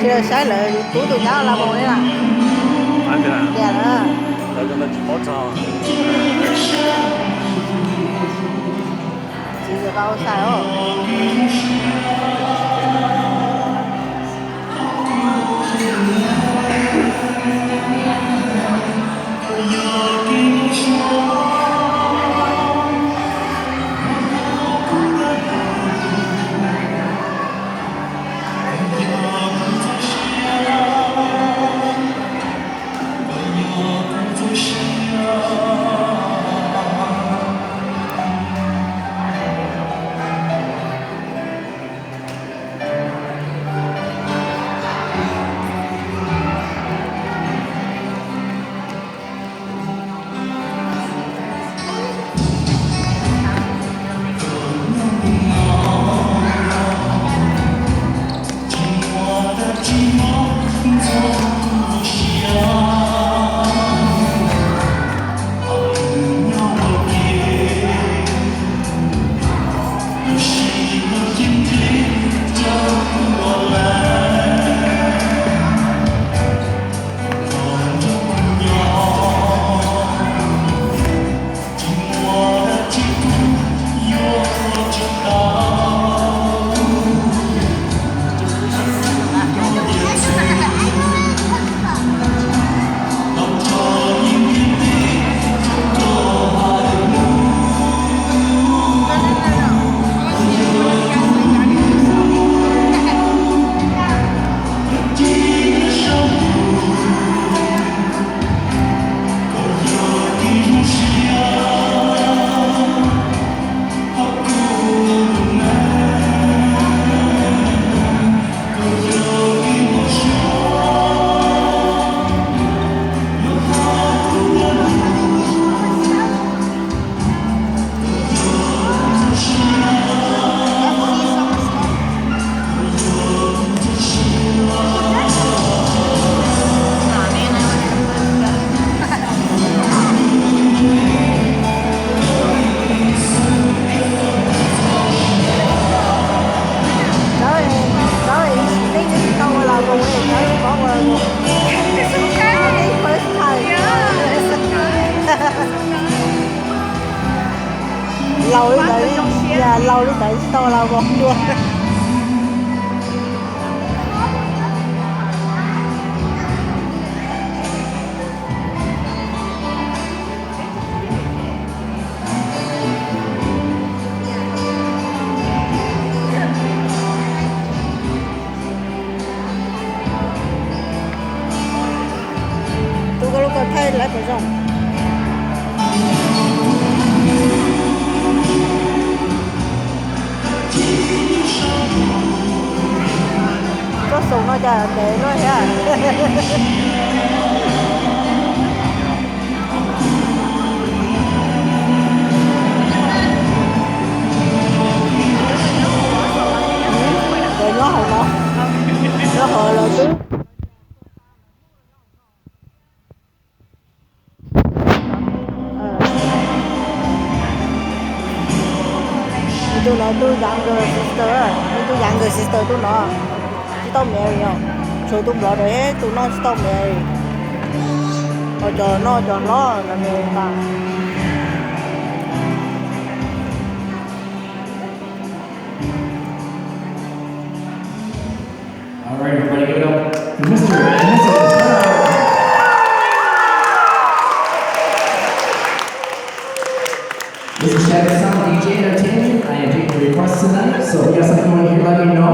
Saib lawv yuav tub tus nyab los mus li na. Tias lawv tsis paub txog. Txiv yawg pab ua sai os. Laus li ntawd, laus li ntawd tsis tau los vos dua. Tus ko lub ko thaij lawv puas zoo. Tsob xoo no cas ntev luaj thiab. Nkawd nyob hauv no, nyob hauv lawv twb. Tus no tus younger sister, tus younger sister tus no tsis tau marry os. Tshuav tus nplog rau tus noj tsis tau marry. Ho cov noj cov hlob lawv mus tas. All right, everybody give it up for Mister and Missus This is Chevy Song, D J Entertainment. I am taking the requests tonight, so if you got something you want to hear, let me know.